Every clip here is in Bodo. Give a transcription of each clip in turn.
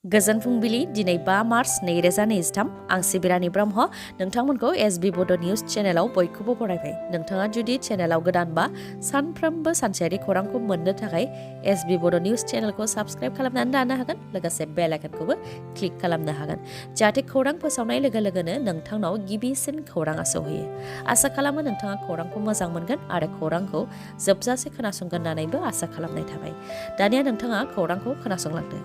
गोजोन फुंबिलि दिनै 5 मार्च 2023 आं सिबिरानि ब्रह्म नोंथांमोनखौ एसबी बड निउज चेनेलाव बयखौबो बरायबाय। नोंथाङा जुदि चेनेलाव गोदानबा सानफ्रोमबो सानसेयारि खौरांखौ मोननो थाखाय एसबी बड निउज चेनेलखौ साबस्क्राइब खालामनानै लानो हागोन, लोगोसे बेल आइकनखौबो क्लिक खालामनो हागोन जाहाथे खौरां फोसावनाय लोगो लोगोनो नोंथांनाव गिबिसिन खौराङा सौहैयो। आसा खालामो नोंथाङा खौरांखौ मोजां मोनगोन आरो खौरांखौ जोबजासे खोनासंगोन होननानैबो आसा खालामनाय थाबाय। दानिया नोंथाङा खौरांखौ खोनासंलांदो।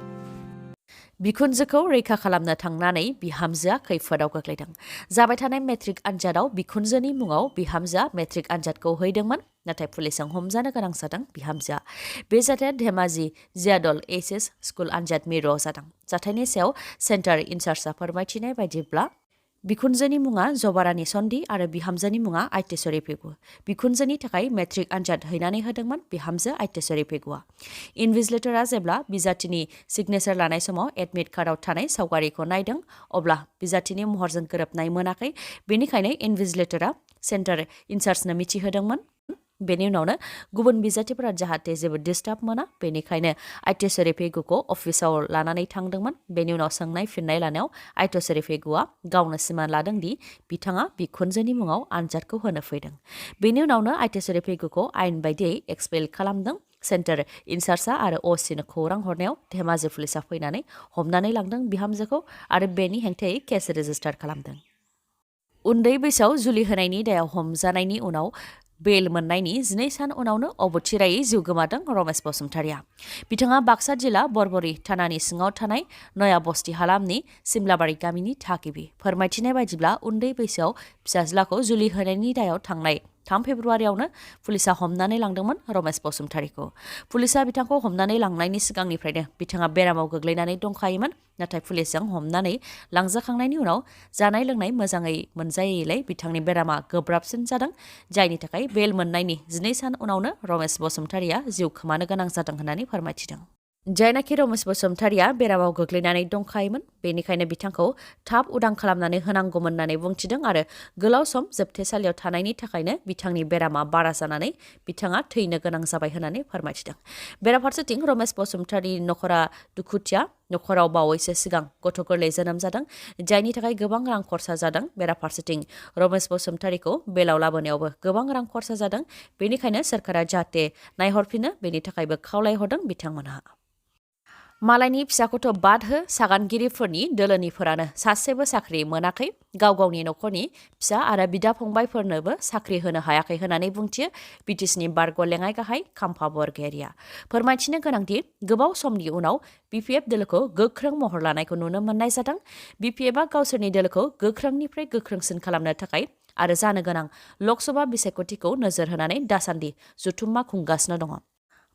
बिखुनजोखौ रैखा खालामनो थांनानै बिहामजोआ खैफोदाव गोग्लैदों। जाबाय थानाय मेट्रिक आनजादाव बिखुनजोनि मुङाव बिहामजोआ मेट्रिक आनजादखौ हैदोंमोन, नाथाय पुलिसजों हमजानो गोनां जादों बिहामजोआ। बे जाथाया धेमाजि जियादल एचएस स्कुल आनजाद मिरुआव जादों। जाथायनि सायाव सेन्टार इनचार्जआ फोरमायथिनाय बायदिब्ला बिखुनजोनि मुङा जबारानि सन्धि आरो बिहामजोनि मुङा आइटेश्वरी पेगु। बिखुनजोनि थाखाय मेट्रिक आनजाद हैनानै होदोंमोन बिहामजो आइटेश्वरी पेगुआ। इनभिजिलेटरआ जेब्ला बिजाथिनि सिगनेचार लानाय समाव एडमिट कार्डआव थानाय सावगारिखौ नायदों, अब्ला बिजाथिनि महरजों गोरोबनाय मोनाखै। बेनिखायनो इनभिजिलेटरआ सेन्टार इनचार्जनो मिथिहोदोंमोन। बेनि उनावनो गुबुन बिजाथिफोरा जाहाथे जेबो डिस्टार्ब मोना, बेनिखायनो आइटेश्वरी पेगुखौ अफिसाव लानानै थांदोंमोन। बेनि उनाव सोंनाय फिननाय लानायाव आइटेश्वरी पेगुआ गावनो सिमान लादों दि बिथाङा बिखुनजोनि मुङाव आनजादखौ होनो फैदों। बेनि उनावनो आइटेश्वरी पेगुखौ आयेन बायदियै एक्सपेल खालामदों। सेन्टार इनचार्जआ आरो असिनो खौरां हरनायाव धेमाजि पुलिसा फैनानै हमनानै लांदों बिहामजोखौ आरो बेनि हेंथायै केस रेजिस्टार खालामदों। उन्दै बैसोआव जुलि होनायनि दायाव हमजानायनि उनाव बेल मोननायनि 12 सान उनावनो अबथिरायै जिउ गोमादों रमेश बसुमतारिया। बिथाङा बाक्सा जिल्ला बरबरी थानानि सिङाव थानाय नया बस्ति हालामनि सिमलाबारि गामिनि थागिबि। फोरमायथिनाय बायदिब्ला उन्दै बैसोआव फिसाज्लाखौ जुलि होनायनि दायाव थांनाय 3 फेब्रुवारियावनो पुलिसा हमनानै लांदोंमोन रमेश बसुमतारिखौ। पुलिसा बिथांखौ हमनानै लांनायनि सिगांनिफ्रायनो बिथाङा बेरामाव गोग्लैनानै दंखायोमोन, नाथाय पुलिसजों हमनानै लांजाखांनायनि उनाव जानाय लोंनाय मोजाङै मोनजायैलाय बिथांनि बेरामा गोब्राबसिन जादों, जायनि थाखाय बेल मोननायनि 12 सान उनावनो रमेश बसुमतारिया जिउ खोमानो गोनां जादों होननानै फोरमायथिदों। जायनाखि रमेश बसुमतारिया बेरामाव गोग्लैनानै दंखायोमोन, बेनिखायनो बिथांखौ थाब उदां खालामनानै होनांगौमोन होननानै बुंथिदों आरो गोलाव सम जोबथेसालियाव थानायनि थाखायनो बिथांनि बेरामा बारा जानानै बिथाङा थैनो गोनां जाबाय होननानै फोरमायथिदों। बेराफारसेथिं रमेश बसुमतारिनि नखरा दुखुथिया। नखराव बावैसो सिगां गथ' गोरलै जोनोम जादों, जायनि थाखाय गोबां रां खरसा जादों। बेराफारसेथिं रमेश बसुमतारिखौ बेलाव लाबोनायावबो गोबां रां खरसा जादों। बेनिखायनो सोरखारा जाहाथे नायहरफिनो, बेनि थाखायबो खावलायहरदों बिथांमोनहा। मालायनि फिसाखौथ' बाद हो, सागानगिरिफोरनि दोलोनिफोरानो सासेबो साख्रि मोनाखै। गाव गावनि नखरनि फिसा आरो बिदा फंबायफोरनोबो साख्रि होनो हायाखै होननानै बुंथियो बिटिसिनि बारग' लेङाइ गाहाय खाम्फा बरगयारिया। फोरमायथिनो गोनांदि गोबाव समनि उनाव बिपिएफ दोलोखौ गोख्रों महर लानायखौ नुनो मोननाय जादों। बिपिएफआ गावसोरनि दोलोखौ गोख्रोंनिफ्राय गोख्रोंसिन खालामनो थाखाय आरो जानो गोनां लकसभा बिसायख'थिखौ नोजोर होनानै दासान्दि जथुम्मा खुंगासिनो दङ।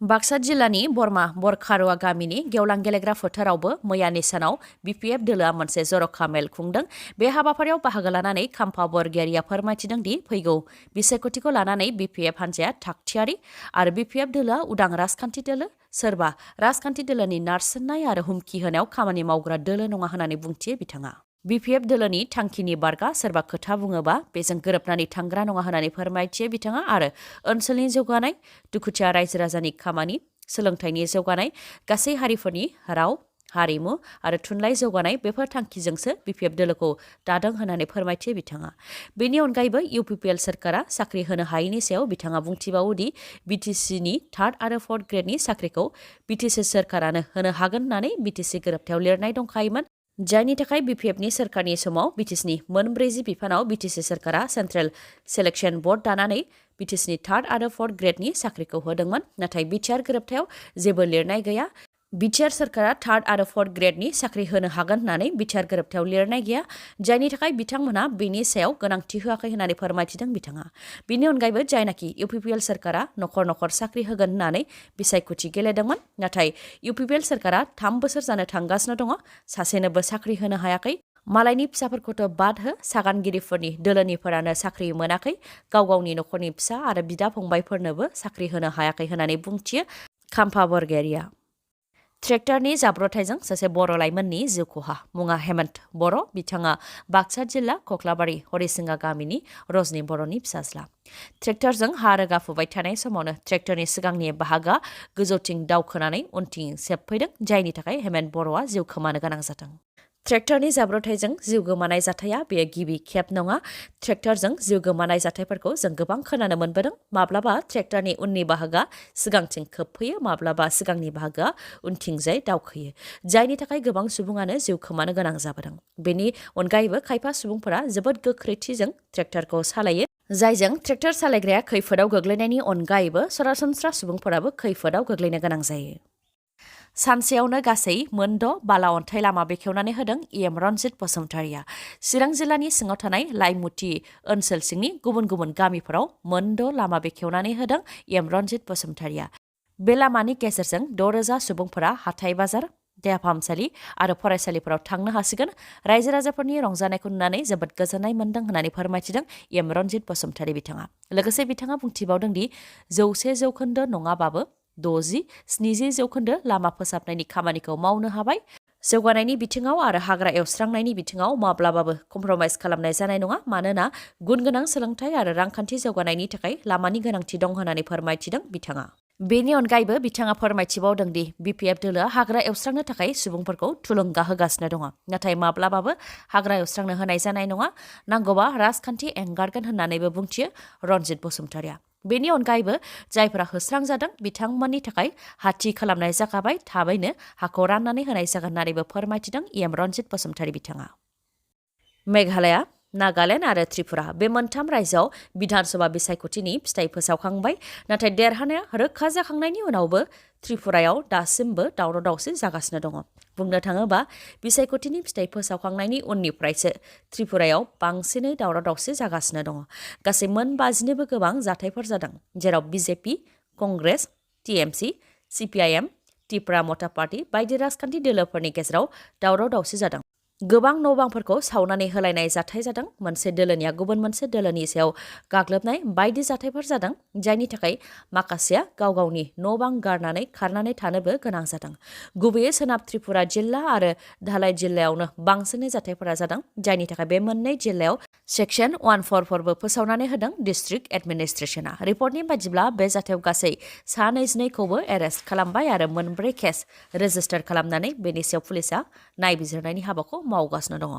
बाक्सा जिल्लानि बरमा बरखारुवा गामिनि गेवलां गेलेग्रा फोथारावबो मैयानि सानाव बिपिएफ दोलोआ मोनसे जर'खा मेल खुंदों। बे हाबाफारियाव बाहागो लानानै खाम्फा बरगयारिया फोरमायथिदों दि फैगौ बिसायख'थिखौ लानानै बिपिएफ हान्जाया थागथियारि आरो बिपिएफ दोलोआ उदां राजखान्थि दोलो, सोरबा राजखान्थि दोलोनि नारसिननाय आरो हुमखि होनायाव खामानि मावग्रा दोलो नङा होननानै बुंथियो बिथाङा। बिपिएफ दोलोनि थांखिनि बारगा सोरबा खोथा बुङोबा बेजों गोरोबनानै थांग्रा नङा होननानै फोरमायथियो बिथाङा आरो ओनसोलनि जौगानाय, दुखुथिया रायजो राजानि खामानि, सोलोंथाइनि जौगानाय, गासै हारिफोरनि राव, हारिमु आरो थुनलाइ जौगानाय, बेफोर थांखिजोंसो बिपिएफ दोलोखौ दादों होननानै फोरमायथियो बिथाङा। बेनि अनगायैबो इउपिपिएल सोरखारा साख्रि होनो हायैनि सायाव बिथाङा बुंथिबावो दि बिटिसिनि 3rd आरो 4th ग्रेडनि साख्रिखौ बिटिसि सोरखारानो होनो हागोन होननानै बिटिसि गोरोबथायाव लिरनाय दंखायोमोन, जायनि थाखाय बिपिएफनि सोरखारनि समाव बिटिसिनि 40 बिफानाव बिटिसि सोरखारा सेन्ट्रेल सेलेक्शन बर्ड दानानै बिटिसिनि 3rd आरो 4th ग्रेडनि साख्रिखौ होदोंमोन, नाथाय बिटिआर गोरोबथायाव जेबो लिरनाय गैया। बिटिआर सोरखारा 3rd आरो 4th ग्रेडनि साख्रि होनो हागोन होननानै बिटिआर गोरोबथायाव लिरनाय गैया, जायनि थाखाय बिथांमोनहा बेनि सायाव गोनांथि होआखै होननानै फोरमायथिदों बिथाङा। बेनि अनगायैबो जायनाखि इउपिपिएल सोरखारा नखर नखर साख्रि होगोन होननानै बिसायख'थि गेलेदोंमोन, नाथाय इउपिपिएल सोरखारा 3 बोसोर जानो थांगासिनो दङ, सासेनोबो साख्रि होनो हायाखै। मालायनि फिसाफोरखौथ' बाद हो, सागानगिरिफोरनि दोलोनिफोरानो साख्रि मोनाखै। गाव गावनि नखरनि फिसा आरो बिदा फंबायफोरनोबो साख्रि होनो हायाखै होननानै बुंथियो खाम्फा बरगयारिया। ट्रेक्टरनि जाब्रथायजों सासे बर' लाइमोननि जिउ खहा मुङा हेमन्त बर' बिथाङा बाक्सा जिल्ला कक्लाबारि हरिसिंगा गामिनि रजनि बर'नि फिसाज्ला ट्रेक्टरजों हा रोगाफुबाय थानाय समावनो ट्रेक्टरनि सिगांनि बाहागोआ गोजौथिं दावखोनानै उनथिं सेबफैदों जायनि थाखाय हेमन्त बर'आ जिउ खोमानो गोनां जादों ट्रेक्टरनि जाब्रथायजों जिउ गोमानाय जाथाया बेयो गिबि खेब नङा ट्रेक्टरजों जिउ गोमानाय जाथायफोरखौ जों गोबां खोनानो मोनबोदों माब्लाबा ट्रेक्टरनि उननि बाहागोआ सिगांथिं खोबफैयो माब्लाबा सिगांनि बाहागोआ उनथिंजाय दावखोयो जायनि थाखाय गोबां सुबुङानो जिउ खोमानो गोनां जाबोदों बेनि अनगायैबो खायफा सुबुंफोरा जोबोद गोख्रैथिजों ट्रेक्टरखौ सालायो जायजों ट्रेक्टर सालायग्राया खैफोदाव गोग्लैनायनि अनगायैबो सरासनस्रा सुबुंफोराबो खैफोदाव गोग्लैनो गोनां जायो सानसेयावनो गासै मोनद' बाला अन्थाइ लामा बेखेवनानै होदों इएम रनजित बसुमतारिया चिरां जिल्लानि सिङाव थानाय लाइमुथि ओनसोल सिंनि गुबुन गुबुन गामिफोराव मोनद' लामा बेखेवनानै होदों इएम रनजित बसुमतारिया बे लामानि गेजेरजों 6,000 सुबुंफोरा हाथाइ बाजार देहा फाहामसालि आरो फरायसालिफोराव थांनो हासिगोन रायजो राजाफोरनि रंजानायखौ नुनानै जोबोद गोजोननाय मोन्दों होननानै फोरमायथिदों इएम रनजित बसुमतारि बिथाङा लोगोसे बिथाङा बुंथिबावदों दि 100% नङाबाबो 60-70 जौखोन्दो लामा फोसाबनायनि खामानिखौ मावनो हाबाय जौगानायनि बिथिङाव आरो हाग्रा एवस्रांनायनि बिथिङाव माब्लाबाबो कमप्रमाइज खालामनाय जानाय नङा मानोना गुनगोनां सोलोंथाइ आरो रांखान्थि जौगानायनि थाखाय लामानि गोनांथि दं होननानै फोरमायथिदों बिथाङा बेनि अनगायैबो बिथाङा फोरमायथिबावदों दि बिपिएफ दोलोआ हाग्रा एवस्रांनो थाखाय सुबुंफोरखौ थुलुंगा होगासिनो दङ नाथाय माब्लाबाबो हाग्रा एवस्रांनो होनाय जानाय नङा नांगौबा राजखान्थि एंगारगोन होननानैबो बुंथियो रनजित बसुमतारिया बेनि अनगायैबो जायफोरा होस्रांजादों बिथांमोननि थाखाय हाथि खालामनाय जाखाबाय थाबैनो हाखौ राननानै होनाय जागोन होननानैबो फोरमायथिदों इएम रनजित बसुमतारि बिथाङा मेघालया नागालेण्ड आरो त्रिपुरा बे मोनथाम रायजोआव बिधानसभा बिसायख'थिनि फिथाइ फोसावखांबाय नाथाय देरहानाया रोखा जाखांनायनि उनावबो त्रिपुरायाव दासिमबो दावराव दावसि जागासिनो दङ बुंनो थाङोबा बिसायख'थिनि फिथाइ फोसावखांनायनि उननिफ्रायसो त्रिपुरायाव बांसिनै दावराव दावसि जागासिनो दङ गासै मोन 50निबो गोबां जाथायफोर जादों जेराव बिजेपि कंग्रेस टिएमसि सिपिआइएम त्रिपुरा मथा पार्टी बायदि राजखान्थि दोलोफोरनि गेजेराव दावराव दावसि जादों गोबां न'बांफोरखौ सावनानै होलायनाय जाथाय जादों मोनसे दोलोनिया गुबुन मोनसे दोलोनि सायाव गाग्लोबनाय बायदि जाथायफोर जादों जायनि थाखाय माखासेया गाव गावनि न'बां गारनानै खारनानै थानोबो गोनां जादों गुबैयै सोनाब त्रिपुरा जिल्ला आरो धालाय जिल्लायावनो बांसिनै जाथायफोरा जादों जायनि थाखाय बे मोननै जिल्लायाव सेक्सन 144बो फोसावनानै होदों डिस्ट्रिक्ट एडमिनिस्ट्रेशना रिपर्टनि बायदिब्ला बे जाथायाव गासै 22खौबो एरेस्ट खालामबाय आरो 4 केस रेजिस्टार खालामनानै बेनि सायाव पुलिसा नायबिजिरनायनि हाबाखौ मावगासिनो दङ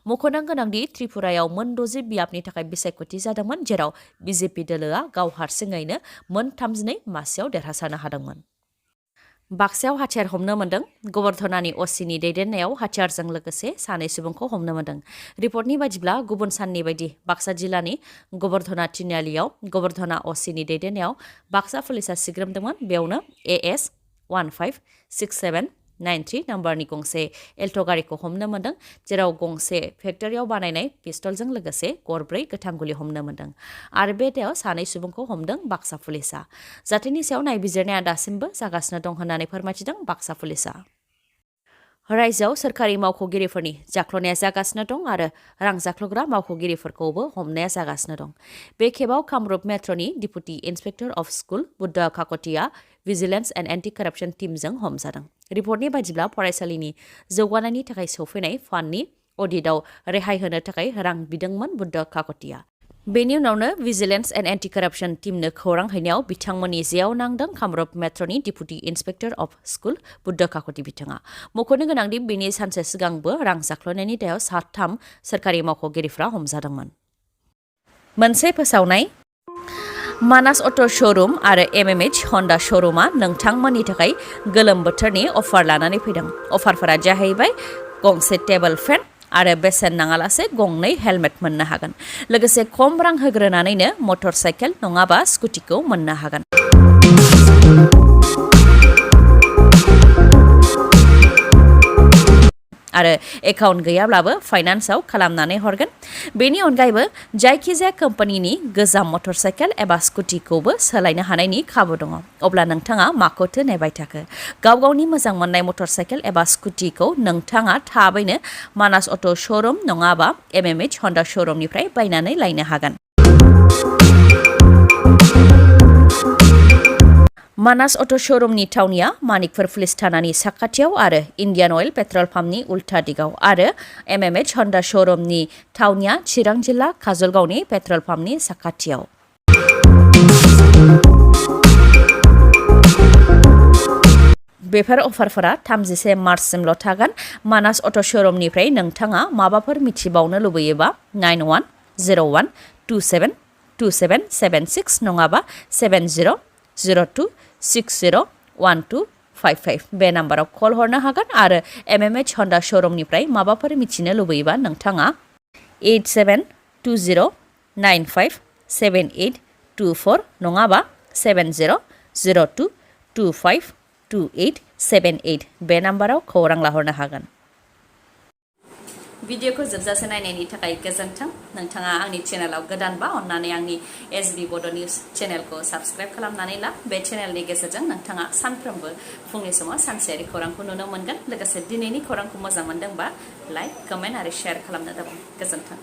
मख'नो गोनांदि त्रिपुरायाव मोन 60 बियाबनि थाखाय बिसायख'थि जादोंमोन जेराव बिजेपि दोलोआ गाव हारसिङैनो मोन 32 मासियाव देरहासारनो हादोंमोन बाक्सायाव हाथियार हमनो मोन्दों गबर्धनानि असिनि दैदेननायाव हाथियारजों लोगोसे सानै सुबुंखौ हमनो मोन्दों रिपर्टनि बायदिब्ला गुबुन साननि बायदि बाक्सा जिल्लानि गबर्धना तिनिआलियाव गबर्धना असिनि दैदेननायाव बाक्सा पुलिसा सिग्रोमदोंमोन बेयावनो AS 156793 नम्बरनि गंसे एल्ट' गारिखौ हमनो मोन्दों जेराव गंसे फेक्टरियाव बानायनाय पिस्तलजों लोगोसे गरब्रै गोथां गुलि हमनो मोन्दों आरो बे दायाव सानै सुबुंखौ हमदों बाक्सा पुलिसा जाथायनि सायाव नायबिजिरनाया दासिमबो जागासिनो दं होननानै फोरमायथिदों बाक्सा पुलिसा रायजोआव सोरखारि मावख'गिरिफोरनि जाख्ल'नाया जागासिनो दं आरो रां जाख्ल'ग्रा मावख'गिरिफोरखौबो हमनाया जागासिनो दं बे खेबाव कामरुप मेट्र'नि deputy inspector of school Buddha काकतिया भिजिलेन्स एन्ड एन्टि कारापसन टीमजों हमजादों रिपर्टनि बायदिब्ला फरायसालिनि जौगानायनि थाखाय सौफैनाय फान्डनि अडिटआव रेहाय होनो थाखाय रां बिदोंमोन बुद्ध काकतिया बेनि उनावनो भिजिलेन्स एन्ड एन्टि कारापसन टीमनो खौरां हैनायाव बिथांमोननि जेयाव नांदों कामरुप मेट्र'नि deputy inspector of school Buddha Kakati बिथाङा मख'नो गोनांदि बेनि सानसे सिगांबो रां जाख्ल'नायनि दायाव 3 सोरखारि मावख'गिरिफ्रा हमजादोंमोन मोनसे फोसावनाय मानास अट' श'रुम आरो MMH हन्डा श'रुमा नोंथांमोननि थाखाय गोलोम बोथोरनि अफार लानानै फैदों अफारफोरा जाहैबाय गंसे टेबोल फेन आरो बेसेन नाङालासे गंनै हेलमेट मोननो हागोन लोगोसे खम रां होग्रोनानैनो मटर साइकेल नङाबा स्कुटिखौ मोननो हागोन आरो एकाउन्ट गैयाब्लाबो फाइनान्सआव खालामनानै हरगोन बेनि अनगायैबो जायखिजाया कम्पानिनि गोजाम मटर साइकेल एबा स्कुटिखौबो सोलायनो हानायनि खाबु दङ अब्ला नोंथाङा माखौथो नेबाय थाखो गाव गावनि मोजां मोननाय मटर साइकेल एबा स्कुटिखौ नोंथाङा थाबैनो मानास अट' श'रुम नङाबा MMH हन्डा श'रुमनिफ्राय बायनानै लायनो हागोन मानास अट' श'रुमनि थावनिया मानिकपुर पुलिस थानानि साखाथियाव आरो इन्डियान अइल पेट्रल पाम्पनि उल्था दिगाव आरो MMH हन्डा श'रुमनि थावनिया चिरां जिल्ला काजलगावनि पेट्रल पाम्पनि साखाथियाव। बेफोर अफारफोरा 31 मार्चसिमल' थागोन। मानास अट' श'रुमनिफ्राय नोंथाङा माबाफोर मिथिबावनो लुबैयोबा 9101272776 नङाबा 7002601255 बे नाम्बाराव कल हरनो हागोन आरो MMH हन्डा श'रुमनिफ्राय माबाफोर मिथिनो लुबैयोबा नोंथाङा 8720957824 नङाबा 7002252878 बे नाम्बाराव खौरां लाहरनो हागोन। भिडिअखौ जोबजासे नायनायनि थाखाय गोजोन्थों। नोंथाङा आंनि चेनेलाव गोदानबा अन्नानै आंनि SB बड' निउस चेनेलखौ साबस्क्राइब खालामनानै ला। बे चेनेलनि गेजेरजों नोंथाङा सानफ्रोमबो फुंनि समाव सानसेयारि खौरांखौ नुनो मोनगोन। लोगोसे दिनैनि खौरांखौ मोजां मोनदोंबा लाइक, कमेन्ट आरो शेयार खालामनो दाबाव। गोजोन्थों।